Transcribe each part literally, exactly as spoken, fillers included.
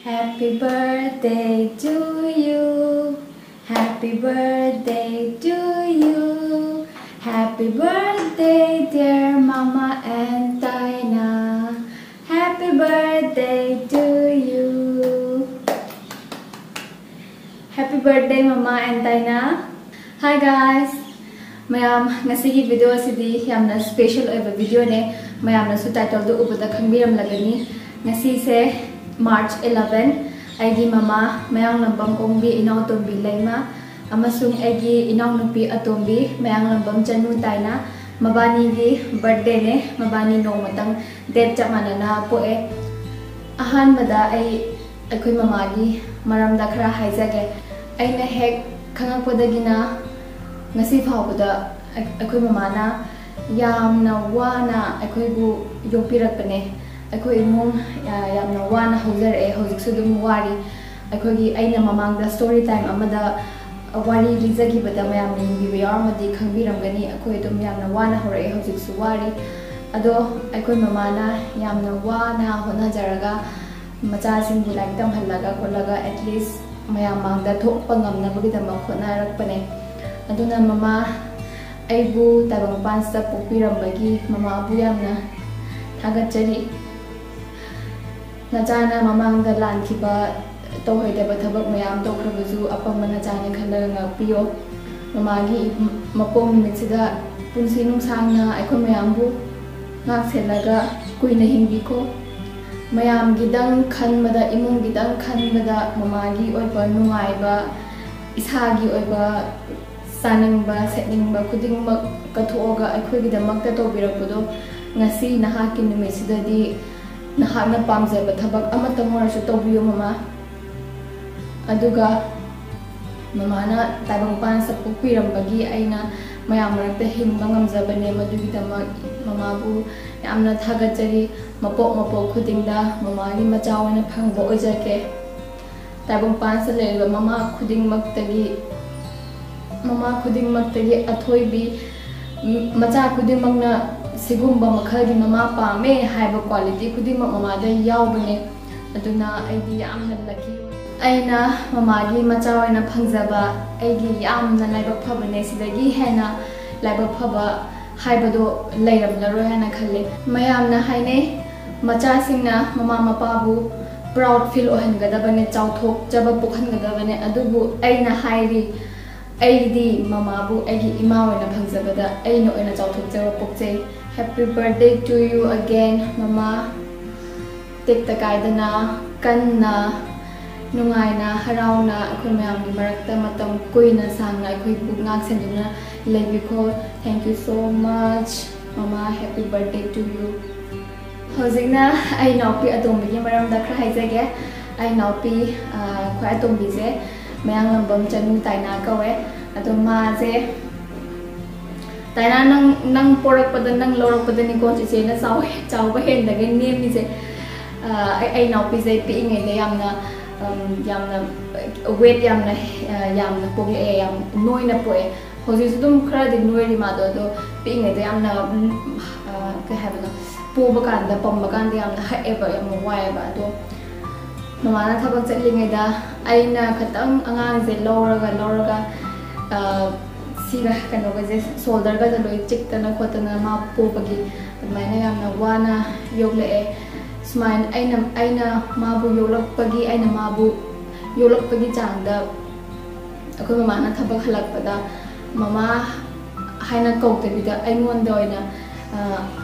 Happy birthday to you. Happy birthday to you. Happy birthday, dear Mama and Taina. Happy birthday to you. Happy birthday, Mama and Taina. Hi guys. ꯃꯌꯥꯝ, ꯉꯁꯤꯒꯤ video ꯑꯁꯤꯗꯤ ꯌꯥꯝꯅ special ꯑꯣꯏꯕ videoꯅꯦ꯫ ꯃꯌꯥꯝꯅꯁꯨ titleꯗꯨ ꯎꯕꯗ ꯈꯪꯕꯤꯔꯝꯂꯒꯅꯤ꯫ ꯉꯁꯤꯁꯦ March eleven꯫ ꯑꯩꯒꯤ ꯃꯃꯥ ꯃꯌꯥꯡꯂꯝꯕꯝ ꯑꯣꯡꯕꯤ, ꯏꯅꯥꯎꯇꯣꯝꯕꯤ ꯂꯩꯃ, ꯑꯃꯁꯨꯡ ꯑꯩꯒꯤ ꯏꯅꯥꯎꯅꯨꯄꯤ ꯑꯇꯣꯝꯕꯤ ꯃꯌꯥꯡꯂꯝꯕꯝ ꯆꯅꯨ ꯇꯥꯏꯅ, ꯃꯕꯥꯅꯤꯒꯤ birthdayꯅꯦ꯫ ꯃꯕꯥꯅꯤ ꯅꯣꯡꯃꯇꯪ date ꯆꯞ ꯃꯥꯟꯅꯅ ꯄꯣꯛꯑꯦ꯫ ꯑꯍꯥꯟꯕꯗ ꯑꯩ ꯑꯩꯈꯣꯏ ꯃꯃꯥꯒꯤ ꯃꯔꯝꯗ ꯈꯔ ꯍꯥꯏꯖꯒꯦ꯫ ꯑꯩꯅ ꯍꯦꯛ ꯈꯪꯉꯛꯄꯗꯒꯤꯅ ꯉꯁꯤ ꯐꯥꯎꯕꯗ ꯑꯩ-, ꯑꯩꯈꯣꯏ ꯃꯃꯥꯅ ꯌꯥꯝꯅ ꯋꯥꯅ ꯑꯩꯈꯣꯏꯕꯨ ꯌꯣꯛꯄꯤꯔꯛꯄꯅꯦ꯫ ꯑꯩꯈꯣꯏ ꯏꯃꯨꯡ, ꯑ, ꯌꯥꯝꯅ ꯋꯥꯅ ꯍꯧꯖꯔꯛꯑꯦ, ꯍꯧꯖꯤꯛꯁꯨ ꯑꯗꯨꯝ ꯋꯥꯔꯤ꯫ ꯑꯩꯈꯣꯏꯒꯤ, ꯑꯩꯅ ꯃꯃꯥꯡꯗ story time ꯑꯃꯗ ꯋꯥꯔꯤ ꯂꯤꯖꯈꯤꯕꯗ ꯃꯌꯥꯝꯅ ꯌꯦꯡꯕꯤꯕ ꯌꯥꯎꯔꯝꯃꯗꯤ ꯈꯪꯕꯤꯔꯝꯒꯅꯤ꯫ ꯑꯩꯈꯣꯏ ꯑꯗꯨꯝ ꯌꯥꯝꯅ ꯋꯥꯅ ꯍꯧꯔꯛꯑꯦ, ꯍꯧꯖꯤꯛꯁꯨ ꯋꯥꯔꯤ꯫ ꯑꯗꯣ ꯑꯩꯈꯣꯏ ꯃꯃꯥꯅ ꯌꯥꯝꯅ ꯋꯥꯅ ꯍꯣꯠꯅꯖꯔꯒ ꯃꯆꯥꯁꯤꯡꯕꯨ ꯂꯥꯏꯔꯤꯛ ꯇꯝꯍꯜꯂꯒ ꯈꯣꯠꯂꯒ at least ꯃꯌꯥꯝ ꯃꯥꯡꯗ ꯊꯣꯛꯄ ꯉꯝꯅꯕꯒꯤꯗꯃꯛ ꯍꯣꯠꯅꯔꯛꯄꯅꯦ꯫ ꯑꯗꯨꯅ ꯃꯃꯥ, ꯑꯩꯕꯨ ꯇꯥꯏꯕꯪꯄꯥꯟꯁꯤꯗ ꯄꯣꯛꯄꯤꯔꯝꯕꯒꯤ ꯃꯃꯥꯕꯨ ꯌꯥꯝꯅ ꯊꯥꯒꯠꯆꯔꯤ꯫ ꯅꯆꯥꯅ ꯃꯃꯥꯡꯗ ꯂꯥꯟꯈꯤꯕ, ꯇꯧꯍꯩꯗꯕ ꯊꯕꯛ ꯃꯌꯥꯝ ꯇꯧꯈ꯭ꯔꯕꯁꯨ ꯑꯄꯪꯕ ꯅꯆꯥꯅ ꯈꯜꯂꯒ ꯉꯥꯛꯄꯤꯌꯣ꯫ ꯃꯃꯥꯒꯤ ꯃꯄꯣꯛ ꯅꯨꯃꯤꯠꯁꯤꯗ ꯄꯨꯟꯁꯤ ꯅꯨꯡꯁꯥꯡꯅ ꯑꯩꯈꯣꯏ ꯃꯌꯥꯝꯕꯨ ꯉꯥꯛ ꯁꯦꯜꯂꯒ ꯀꯨꯏꯅ ꯍꯤꯡꯕꯤꯈꯣ꯫ ꯃꯌꯥꯝꯒꯤꯗꯪ ꯈꯟꯕꯗ, ꯏꯃꯨꯡꯒꯤꯗꯪ ꯈꯟꯕꯗ ꯃꯃꯥꯒꯤ ꯑꯣꯏꯕ ꯅꯨꯡꯉꯥꯏꯕ, ꯏꯁꯥꯒꯤ ꯑꯣꯏꯕ ꯆꯥꯅꯤꯡꯕ, ꯁꯦꯠꯅꯤꯡꯕ ꯈꯨꯗꯤꯡꯃꯛ ꯀꯠꯊꯣꯛꯑꯒ ꯑꯩꯈꯣꯏꯒꯤꯗꯃꯛꯇ ꯇꯧꯕꯤꯔꯛꯄꯗꯣ, ꯉꯁꯤ ꯅꯍꯥꯛꯀꯤ ꯅꯨꯃꯤꯠꯁꯤꯗꯗꯤ ꯅꯍꯥꯛꯅ ꯄꯥꯝꯖꯕ ꯊꯕꯛ ꯑꯃꯇꯪ ꯑꯣꯏꯔꯁꯨ ꯇꯧꯕꯤꯌꯨ, ꯃꯃꯥ꯫ ꯑꯗꯨꯒ ꯃꯃꯥꯅ ꯇꯥꯏꯕꯪꯄꯥꯟꯁꯤꯗ ꯄꯣꯛꯄꯤꯔꯝꯕꯒꯤ ꯑꯩꯅ ꯃꯌꯥꯝ ꯃꯔꯛꯇ ꯍꯤꯡꯕ ꯉꯝꯖꯕꯅꯦ꯫ ꯃꯗꯨꯒꯤꯗꯃꯛ ꯃꯃꯥꯕꯨ ꯌꯥꯝꯅ ꯊꯥꯒꯠꯆꯔꯤ꯫ ꯃꯄꯣꯛ ꯃꯄꯣꯛ ꯈꯨꯗꯤꯡꯗ ꯃꯃꯥꯒꯤ ꯃꯆꯥ ꯑꯣꯏꯅ ꯐꯪꯕ ꯑꯣꯏꯖꯒꯦ꯫ ꯇꯥꯏꯕꯪꯄꯥꯟꯁꯤꯗ ꯂꯩꯔꯤꯕ ꯃꯃꯥ ꯈꯨꯗꯤꯡꯃꯛꯇꯒꯤ, ꯃꯃꯥ ꯈꯨꯗꯤꯡꯃꯛꯇꯒꯤ ꯑꯊꯣꯏꯕꯤ, ꯃꯆꯥ ꯈꯨꯗꯤꯡꯃꯛꯅ ꯁꯤꯒꯨꯝꯕ ꯃꯈꯜꯒꯤ ꯃꯃꯥ ꯄꯥꯝꯃꯦ ꯍꯥꯏꯕ quality ꯈꯨꯗꯤꯡꯃꯛ ꯃꯃꯥꯗ ꯌꯥꯎꯕꯅꯦ꯫ ꯑꯗꯨꯅ ꯑꯩꯗꯤ ꯌꯥꯝꯅ lucky ꯑꯣꯏ꯫ ꯑꯩꯅ ꯃꯃꯥꯒꯤ ꯃꯆꯥ ꯑꯣꯏꯅ ꯐꯪꯖꯕ ꯑꯩꯒꯤ ꯌꯥꯝꯅ ꯂꯥꯏꯕꯛ ꯐꯕꯅꯦ꯫ ꯁꯤꯗꯒꯤ ꯍꯦꯟꯅ ꯂꯥꯏꯕꯛ ꯐꯕ ꯍꯥꯏꯕꯗꯣ ꯂꯩꯔꯝꯂꯔꯣꯏ ꯍꯥꯏꯅ ꯈꯜꯂꯦ꯫ ꯃꯌꯥꯝꯅ ꯍꯥꯏꯅꯩ, ꯃꯆꯥꯁꯤꯡꯅ ꯃꯃꯥ ꯃꯄꯥꯕꯨ proud feel ꯑꯣꯏꯍꯟꯒꯗꯕꯅꯦ, ꯆꯥꯎꯊꯣꯛꯆꯕ ꯄꯣꯛꯍꯟꯒꯗꯕꯅꯦ꯫ ꯑꯗꯨꯕꯨ ꯑꯩꯅ ꯍꯥꯏꯔꯤ, ꯑꯩꯗꯤ ꯃꯃꯥꯕꯨ ꯑꯩꯒꯤ ꯏꯃꯥ ꯑꯣꯏꯅ ꯐꯪꯖꯕꯗ ꯑꯩꯅ ꯑꯣꯏꯅ ꯆꯥꯎꯊꯣꯛꯆꯕ ꯄꯣꯛꯆꯩ꯫ Happy birthday to you again, ꯃꯃꯥ꯫ ꯇꯦꯛꯇ ꯀꯥꯏꯗꯅ, ꯀꯟꯅ, ꯅꯨꯡꯉꯥꯏꯅ, ꯍꯔꯥꯎꯅ ꯑꯩꯈꯣꯏ ꯃꯌꯥꯝꯒꯤ ꯃꯔꯛꯇ ꯃꯇꯝ ꯀꯨꯏꯅ ꯁꯥꯡꯅ ꯑꯩꯈꯣꯏꯕꯨ ꯉꯥꯛ ꯁꯦꯟꯗꯨꯅ ꯂꯩꯕꯤꯈꯣ꯫ Thank you so much, ꯃꯃꯥ꯫ Happy birthday to you꯫ ꯍꯧꯖꯤꯛꯅ ꯑꯩ ꯏꯅꯥꯎꯄꯤ ꯑꯇꯣꯝꯕꯤꯒꯤ ꯃꯔꯝꯗ ꯈꯔ ꯍꯥꯏꯖꯒꯦ꯫ ꯑꯩ ꯏꯅꯥꯎꯄꯤ, ꯑ, ꯈ꯭ꯋꯥꯏ ꯑꯇꯣꯝꯕꯤꯁꯦ ꯃꯌꯥꯡꯂꯝꯕꯝ ꯆꯅꯨ ꯇꯥꯏꯅꯥ ꯀꯧꯋꯦ꯫ ꯑꯗꯣ ꯃꯥꯁꯦ, ꯇꯥꯏꯅꯥ, ꯅꯪ, ꯅꯪ ꯄꯣꯔꯛꯄꯗ, ꯅꯪ ꯂꯧꯔꯛꯄꯗꯅꯤꯀꯣ ꯆꯤꯆꯦꯅ ꯆꯥꯎ-, ꯆꯥꯎꯕ ꯍꯦꯟꯗꯒꯩ ꯅꯦꯝꯃꯤꯁꯦ꯫ ꯑ, ꯑꯩ, ꯑꯩ ꯏꯅꯥꯎꯄꯤꯁꯦ ꯄꯤꯛꯏꯉꯩꯗ ꯌꯥꯝꯅ, ꯎꯝ, ꯌꯥꯝꯅ weight ꯌꯥꯝꯅ, ꯑ, ꯌꯥꯝꯅ ꯄꯣꯛꯂꯛꯑꯦ, ꯌꯥꯝ ꯅꯣꯏꯅ ꯄꯣꯛꯑꯦ꯫ ꯍꯧꯖꯤꯛꯁꯨ ꯑꯗꯨꯝ ꯈꯔꯗꯤ ꯅꯣꯏꯔꯤ ꯃꯥꯗꯣ, ꯑꯗꯣ ꯄꯤꯛꯏꯉꯩꯗ ꯌꯥꯝꯅ, ꯎꯝ, ꯑ, ꯀꯩ ꯍꯥꯏꯕꯅꯣ, ꯄꯣꯕ ꯀꯥꯟꯗ, ꯄꯝꯕ ꯀꯥꯟꯗ ꯌꯥꯝꯅ ꯍꯛꯑꯦꯕ, ꯌꯥꯝꯅ ꯋꯥꯏꯑꯦꯕ꯫ ꯑꯗꯣ ꯃꯃꯥꯅ ꯊꯕꯛ ꯆꯠꯂꯤꯉꯩꯗ ꯑꯩꯅ ꯈꯇꯪ ꯑꯉꯥꯡꯁꯦ ꯂꯧꯔꯒ, ꯂꯧꯔꯒ, ꯑ, ꯁꯤꯒ ꯀꯩꯅꯣꯒꯁꯦ, shoulderꯒꯁꯦ ꯂꯣꯏ ꯆꯤꯛꯇꯅ ꯈꯣꯠꯇꯅ ꯃꯥ ꯄꯣꯕꯒꯤ ꯑꯗꯨꯃꯥꯏꯅ ꯌꯥꯝꯅ ꯋꯥꯅ ꯌꯣꯛꯂꯛꯑꯦ꯫ ꯁꯨꯃꯥꯏꯅ ꯑꯩꯅ, ꯑꯩꯅ ꯃꯥꯕꯨ ꯌꯣꯛꯂꯛꯄꯒꯤ, ꯑꯩꯅ ꯃꯥꯕꯨ ꯌꯣꯛꯂꯛꯄꯒꯤ ꯆꯥꯡꯗ ꯑꯩꯈꯣꯏ ꯃꯃꯥꯅ ꯊꯕꯛ ꯍꯜꯂꯛꯄꯗ ꯃꯃꯥ ꯍꯥꯏꯅ ꯀꯧꯗꯕꯤꯗ ꯑꯩꯉꯣꯟꯗ ꯑꯣꯏꯅ, ꯑ,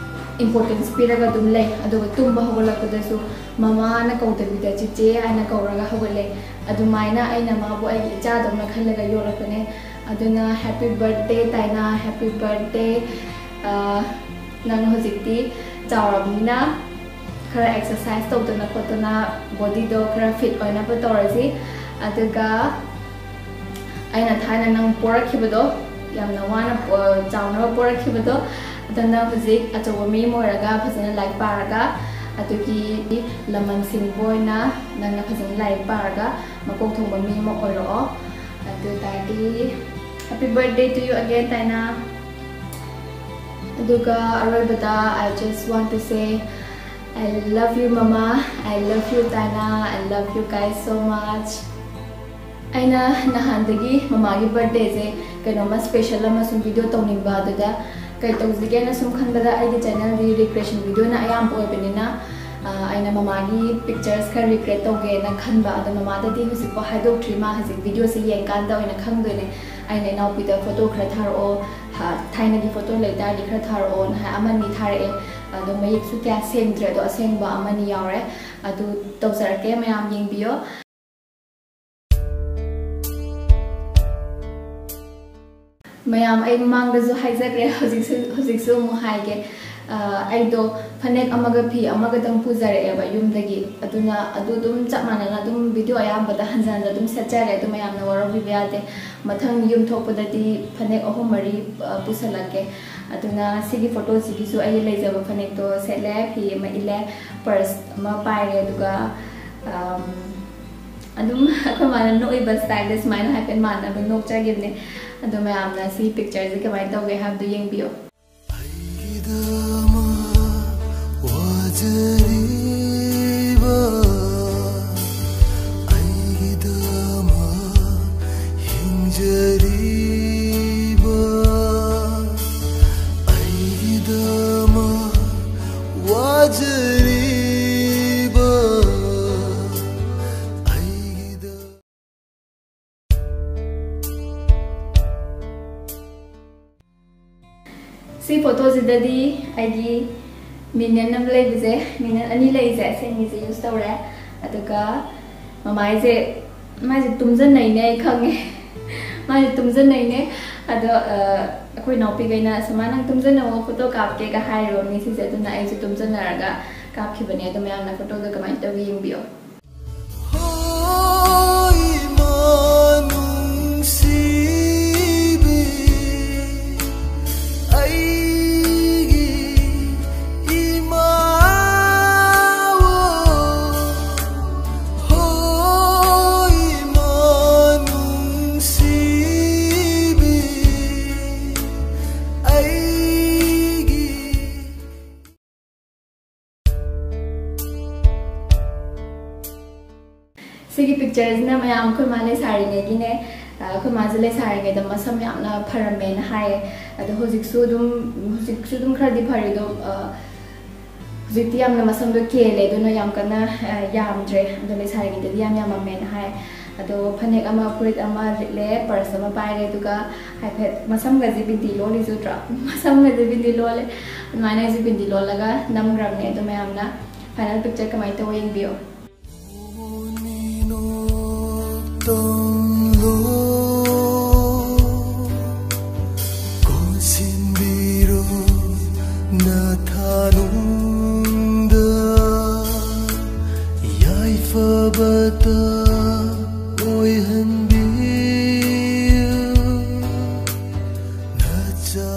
importance ꯄꯤꯔꯒ ꯑꯗꯨꯝ ꯂꯩ꯫ ꯑꯗꯨꯒ ꯇꯨꯝꯕ ꯍꯧꯒꯠꯂꯛꯄꯗꯁꯨ ꯃꯃꯥꯅ ꯀꯧꯗꯕꯤꯗ ꯆꯤꯆꯦ ꯍꯥꯏꯅ ꯀꯧꯔꯒ ꯍꯧꯒꯠꯂꯦ꯫ ꯑꯗꯨꯃꯥꯏꯅ ꯑꯩꯅ ꯃꯥꯕꯨ ꯑꯩꯒꯤ ꯏꯆꯥꯗꯧꯅ ꯈꯜꯂꯒ ꯌꯣꯛꯂꯛꯄꯅꯦ꯫ ꯑꯗꯨꯅ happy birthday ꯇꯥꯏꯅꯥ, happy birthday꯫ ꯑ, ꯅꯪ ꯍꯧꯖꯤꯛꯇꯤ ꯆꯥꯎꯔꯕꯅꯤꯅ ꯈꯔ exercise ꯇꯧꯗꯅ ꯈꯣꯠꯇꯅ bodyꯗꯣ ꯈꯔ fit ꯑꯣꯏꯅꯕ ꯇꯧꯔꯁꯤ꯫ ꯑꯗꯨꯒ ꯑꯩꯅ ꯊꯥꯏꯅ ꯅꯪ ꯄꯣꯔꯛꯈꯤꯕꯗꯣ, ꯌꯥꯝꯅ ꯋꯥꯅ ꯄꯣ-, ꯆꯥꯎꯅꯕ ꯄꯣꯔꯛꯈꯤꯕꯗꯣ, ꯑꯗꯣ ꯅꯪ ꯍꯧꯖꯤꯛ ꯑꯆꯧꯕ ꯃꯤ ꯑꯃ ꯑꯣꯏꯔꯒ ꯐꯖꯅ ꯂꯥꯏꯔꯤꯛ ꯄꯥꯔꯒ, ꯑꯗꯨꯒꯤ ꯂꯃꯟ ꯁꯤꯡꯕ ꯑꯣꯏꯅ ꯅꯪꯅ ꯐꯖꯅ ꯂꯥꯏꯔꯤꯛ ꯄꯥꯔꯒ ꯃꯀꯣꯛ ꯊꯣꯡꯕ ꯃꯤ ꯑꯃ ꯑꯣꯏꯔꯛꯑꯣ꯫ ꯑꯗꯨ ꯑꯣꯏꯇꯥꯔꯗꯤ, happy birthday to you again, ꯇꯥꯏꯅꯥ꯫ ꯑꯗꯨꯒ ꯑꯔꯣꯏꯕꯗ, I just want to say, I love you, Mama. I love you, Taina. I love you guys so much. ꯑꯩꯅ ꯅꯍꯥꯟꯗꯒꯤ ꯃꯃꯥꯒꯤ ꯕꯔꯊꯗꯦꯁꯦ ꯀꯩꯅꯣꯝꯃ ꯁ꯭ꯄꯦꯁꯦꯜ ꯑꯃ ꯁꯨꯝ ꯚꯤꯗꯤꯑꯣ ꯇꯧꯅꯤꯡꯕ, ꯑꯗꯨꯗ ꯀꯩ ꯇꯧꯁꯤꯒꯦꯅ ꯁꯨꯝ ꯈꯟꯕꯗ, ꯑꯩꯒꯤ ꯆꯦꯅꯦꯜꯗꯤ ꯔꯤꯀ꯭ꯔꯤꯌꯦꯁꯟ ꯚꯤꯗꯤꯑꯣꯅ ꯑꯌꯥꯝꯕ ꯑꯣꯏꯕꯅꯤꯅ, ꯑ, ꯑꯩꯅ ꯃꯃꯥꯒꯤ ꯄꯤꯛꯆꯔꯁ ꯈꯔ ꯔꯤꯀ꯭ꯔꯤꯌꯦꯠ ꯇꯧꯒꯦꯅ ꯈꯟꯕ꯫ ꯑꯗꯣ ꯃꯃꯥꯗꯗꯤ ꯍꯧꯖꯤꯛꯐꯥꯎ ꯍꯥꯏꯗꯣꯛꯇ꯭ꯔꯤ, ꯃꯥ ꯍꯧꯖꯤꯛ ꯚꯤꯗꯤꯑꯣꯁꯦ ꯌꯦꯡꯀꯥꯟꯗ ꯑꯣꯏꯅ ꯈꯪꯗꯣꯏꯅꯦ꯫ ꯑꯩꯅ ꯏꯅꯥꯎꯄꯤꯗ ꯐꯣꯇꯣ ꯈꯔ ꯊꯥꯔꯛꯑꯣ, ꯍꯥ, ꯊꯥꯏꯅꯒꯤ ꯐꯣꯇꯣ ꯂꯩꯇꯥꯔꯗꯤ ꯈꯔ ꯊꯥꯔꯛꯑꯣꯅ ꯍꯥꯏ, ꯑꯃꯅꯤ ꯊꯥꯔꯛꯑꯦ꯫ ꯑꯗꯣ ꯃꯌꯦꯛꯁꯨ ꯀꯌꯥ ꯁꯦꯡꯗ꯭ꯔꯦ, ꯑꯗꯣ ꯑꯁꯦꯡꯕ ꯑꯃꯅꯤ ꯌꯥꯎꯔꯦ꯫ ꯑꯗꯨ ꯇꯧꯖꯔꯛꯀꯦ, ꯃꯌꯥꯝ ꯌꯦꯡꯕꯤꯌꯣ꯫ ꯃꯌꯥꯝ, ꯑꯩ ꯃꯃꯥꯡꯗꯁꯨ ꯍꯥꯏꯖꯈ꯭ꯔꯦ, ꯍꯧꯖꯤꯛꯁꯨ, ꯍꯧꯖꯤꯛꯁꯨ ꯑꯃꯨꯛ ꯍꯥꯏꯒꯦ꯫ ꯑ, ꯑꯩꯗꯣ ꯐꯅꯦꯛ ꯑꯃꯒ ꯐꯤ ꯑꯃꯒꯗꯪ ꯄꯨꯖꯔꯛꯑꯦꯕ ꯌꯨꯝꯗꯒꯤ, ꯑꯗꯨꯅ ꯑꯗꯨ ꯑꯗꯨꯝ ꯆꯞ ꯃꯥꯟꯅꯅ ꯑꯗꯨꯝ ꯚꯤꯗꯤꯑꯣ ꯑꯌꯥꯝꯕꯗ ꯍꯟꯖ ꯍꯟꯖ ꯑꯗꯨꯝ ꯁꯦꯠꯆꯔꯦ, ꯑꯗꯨ ꯃꯌꯥꯝꯅ ꯋꯥꯔꯧꯕꯤꯕ ꯌꯥꯗꯦ꯫ ꯃꯊꯪ ꯌꯨꯝ ꯊꯣꯛꯄꯗꯗꯤ ꯐꯅꯦꯛ ꯑꯍꯨꯝ ꯃꯔꯤ, ꯑ, ꯄꯨꯁꯜꯂꯛꯀꯦ꯫ ꯑꯗꯨꯅ ꯁꯤꯒꯤ ꯐꯣꯇꯣꯁꯤꯒꯤꯁꯨ ꯑꯩꯒꯤ ꯂꯩꯖꯕ ꯐꯅꯦꯛꯇꯣ ꯁꯦꯠꯂꯦ, ꯐꯤ ꯑꯃ ꯏꯜꯂꯦ, ꯄꯔꯁ ꯑꯃ ꯄꯥꯏꯔꯦ, ꯑꯗꯨꯒ, ꯑꯝ, ꯑꯗꯨꯝ ꯑꯩꯈꯣꯏ ꯃꯥꯅ ꯅꯣꯛꯏꯕ ꯁ꯭ꯇꯥꯏꯜꯗ ꯁꯨꯃꯥꯏꯅ ꯍꯥꯏꯐꯦꯠ ꯃꯥꯟꯅꯕ ꯅꯣꯛꯆꯈꯤꯕꯅꯦ꯫ ꯑꯗꯣ ꯃꯌꯥꯝꯅ ꯁꯤ ꯄꯤꯛꯆꯔꯁꯦ ꯀꯃꯥꯏꯅ ꯇꯧꯒꯦ ꯍꯥꯏꯕꯗꯨ ꯌꯦꯡꯕꯤꯌꯣ꯫ ꯑꯩꯒꯤꯗꯃꯛ ꯋꯥꯖꯔꯤꯕ, ꯑꯩꯒꯤꯗꯃꯛ ꯍꯤꯡꯖꯔꯤꯕ, ꯑꯩꯒꯤꯗꯃꯛ ꯋꯥꯖꯔꯤꯕ, ꯑꯩꯒꯤꯗꯃꯛ ꯁꯤ ꯐꯣꯇꯣꯁꯤꯗꯗꯤ ꯑꯩꯒꯤ ꯃꯤꯅꯤꯌꯟ ꯑꯃ ꯂꯩꯕꯁꯦ, ꯃꯤꯅꯤꯌꯟ ꯑꯅꯤ ꯂꯩꯔꯤꯁꯦ, ꯁꯤ ꯑꯅꯤꯁꯦ ꯌꯨꯁ ꯇꯧꯔꯦ꯫ ꯑꯗꯨꯒ ꯃꯃꯥꯏꯁꯦ, ꯃꯥꯏꯁꯦ ꯇꯨꯝꯖꯟꯅꯩꯅꯦ, ꯑꯩ ꯈꯪꯉꯦ꯫ ꯃꯥꯏꯁꯦ ꯇꯨꯝꯖꯟꯅꯩꯅꯦ꯫ ꯑꯗꯣ, ꯑ, ꯑꯩꯈꯣꯏ ꯏꯅꯥꯎꯄꯤꯈꯩꯅ, "ꯁꯃꯥ, ꯅꯪ ꯇꯨꯝꯖꯟꯅꯧꯑꯣ, ꯐꯣꯇꯣ ꯀꯥꯞꯀꯦꯒ" ꯍꯥꯏꯔꯤꯕ ꯃꯤꯁꯤꯡꯁꯦ꯫ ꯑꯗꯨꯅ ꯑꯩꯁꯨ ꯇꯨꯝꯖꯟꯅꯔꯒ ꯀꯥꯞꯈꯤꯕꯅꯦ꯫ ꯑꯗꯣ ꯃꯌꯥꯝꯅ ꯐꯣꯇꯣꯗꯣ ꯀꯃꯥꯏꯅ ꯇꯧꯒꯦ ꯌꯦꯡꯕꯤꯌꯣ꯫ ꯍꯣ, ꯏꯃꯥ ꯅꯨꯡꯁꯤꯕꯤ, ꯑꯩꯒꯤ ꯏꯃꯥꯋꯣ꯫ ꯍꯣ, ꯏꯃꯥ ꯅꯨꯡꯁꯤꯕꯤ, ꯑꯩꯒꯤ ꯁꯤꯒꯤ ꯄꯤꯛꯆꯔꯁꯤꯅ ꯃꯌꯥꯝ ꯑꯩꯈꯣꯏ ꯃꯥ ꯂꯩꯁꯥꯔꯤꯉꯩꯒꯤꯅꯦ꯫ ꯑ, ꯑꯩꯈꯣꯏ ꯃꯥꯁꯦ ꯂꯩꯁꯥꯔꯤꯉꯩꯗ ꯃꯁꯝ ꯌꯥꯝꯅ ꯐꯔꯝꯃꯦꯅ ꯍꯥꯏꯌꯦ꯫ ꯑꯗꯣ ꯍꯧꯖꯤꯛꯁꯨ ꯑꯗꯨꯝ, ꯍꯧꯖꯤꯛꯁꯨ ꯑꯗꯨꯝ ꯈꯔꯗꯤ ꯐꯔꯤ꯫ ꯑꯗꯣ, ꯑ, ꯍꯧꯖꯤꯛꯇꯤ ꯌꯥꯝꯅ ꯃꯁꯝꯗꯣ ꯀꯦꯜꯂꯦ, ꯑꯗꯨꯅ ꯌꯥꯝ ꯀꯟꯅ, ꯑ, ꯌꯥꯝꯗ꯭ꯔꯦ꯫ ꯑꯗꯣ ꯂꯩꯁꯥꯔꯤꯉꯩꯗꯗꯤ ꯌꯥꯝ ꯌꯥꯝꯃꯝꯃꯦꯅ ꯍꯥꯏ꯫ ꯑꯗꯣ ꯐꯅꯦꯛ ꯑꯃ, ꯐꯨꯔꯤꯠ ꯑꯃ ꯂꯤꯠꯂꯦ, ꯄꯔꯁ ꯑꯃ ꯄꯥꯏꯔꯦ, ꯑꯗꯨꯒ ꯍꯥꯏꯐꯦꯠ ꯃꯁꯝꯒꯁꯦ ꯕꯤꯟꯗꯤ ꯂꯣꯜꯂꯤꯁꯨ ꯅꯠꯇ꯭ꯔꯣ? ꯃꯁꯝꯒꯁꯦ ꯕꯤꯟꯗꯤ ꯂꯣꯜꯂꯦ꯫ ꯑꯗꯨꯃꯥꯏꯅ ꯑꯩꯁꯦ ꯕꯤꯟꯗꯤ ꯂꯣꯜꯂꯒ ꯅꯝꯈ꯭ꯔꯕꯅꯦ꯫ ꯑꯗꯣ ꯃꯌꯥꯝꯅ ꯐꯥꯏꯅꯦꯜ ꯄꯤꯛꯆꯔ ꯀꯃꯥꯏꯅ ꯇꯧꯋꯦ ꯌꯦꯡꯕꯤꯌꯣ꯫ ꯀꯣꯟꯁꯤꯟꯕꯤꯔꯣ ꯅꯊꯥꯅꯨꯡꯗ ꯌꯥꯏꯐꯕꯇ ꯑꯣꯏꯍꯟꯕꯤꯌꯨ ꯅꯆꯥ꯫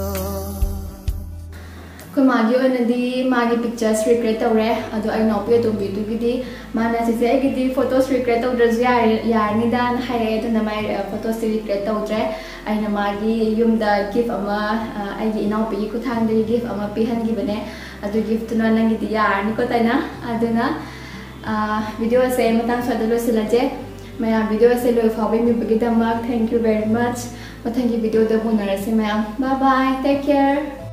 ꯑꯩꯈꯣꯏ ꯃꯥꯒꯤ ꯑꯣꯏꯅꯗꯤ ꯃꯥꯒꯤ ꯄꯤꯛꯆꯔꯁ ꯔꯤꯀ꯭ꯔꯤꯌꯦꯠ ꯇꯧꯔꯦ꯫ ꯑꯗꯣ ꯑꯩ ꯏꯅꯥꯎꯄꯤ ꯑꯇꯣꯝꯕꯤꯗꯨꯒꯤꯗꯤ ꯃꯥꯅ, "ꯆꯦꯆꯦ, ꯑꯩꯒꯤꯗꯤ ꯐꯣꯇꯣꯁ ꯔꯤꯀ꯭ꯔꯤꯌꯦꯠ ꯇꯧꯗ꯭ꯔꯁꯨ ꯌꯥꯔꯦ-, ꯌꯥꯔꯅꯤꯗꯥꯅ" ꯍꯥꯏꯔꯛꯑꯦ꯫ ꯑꯗꯨꯅ ꯃꯥꯏ, ꯑ, ꯐꯣꯇꯣꯁꯇꯤ ꯔꯤꯀ꯭ꯔꯤꯌꯦꯠ ꯇꯧꯗ꯭ꯔꯦ꯫ ꯑꯩꯅ ꯃꯥꯒꯤ ꯌꯨꯝꯗ ꯒꯤꯐ ꯑꯃ, ꯑ, ꯑꯩꯒꯤ ꯏꯅꯥꯎꯄꯤꯒꯤ ꯈꯨꯠꯊꯥꯡꯗꯒꯤ ꯒꯤꯐ ꯑꯃ ꯄꯤꯍꯟꯈꯤꯕꯅꯦ꯫ ꯑꯗꯨ ꯒꯤꯐꯇꯨꯅ ꯅꯪꯒꯤꯗꯤ ꯌꯥꯔꯅꯤꯀꯣ, ꯇꯥꯏꯅ꯫ ꯑꯗꯨꯅ, ꯑ, ꯚꯤꯗꯤꯑꯣꯁꯦ ꯃꯇꯥꯡ ꯁ꯭ꯋꯥꯏꯗ ꯂꯣꯏꯁꯤꯜꯂꯁꯦ꯫ ꯃꯌꯥꯝ ꯚꯤꯗꯤꯑꯣꯁꯦ ꯂꯣꯏ ꯐꯥꯎꯕ ꯌꯦꯡꯕꯤꯕꯒꯤꯗꯃꯛ thank you very much꯫ ꯃꯊꯪꯒꯤ ꯚꯤꯗꯤꯑꯣꯗ ꯎꯅꯔꯁꯤ ꯃꯌꯥꯝ꯫ Bye bye, take care꯫